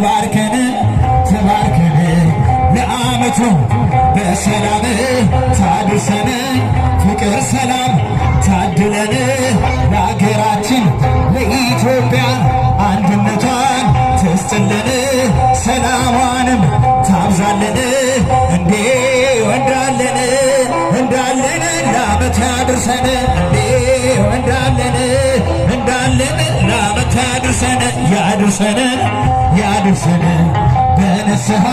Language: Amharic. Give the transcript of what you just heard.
ትባርከን ትባርከን ለዓመቱ በሰላም ታድርሰን፣ ፍቅር ሰላም ታድለን፣ ለአገራችን ለኢትዮጵያ አንድነቷን ትስጥልን፣ ሰላሟንም ታብዛልን። እንዴ እንዳለን እንዳለን ለዓመት ያድርሰን፣ እንዴ እንዳለን እንዳለን ለዓመት ያድርሰን፣ ያድርሰን ያድርሰን በንስሐ።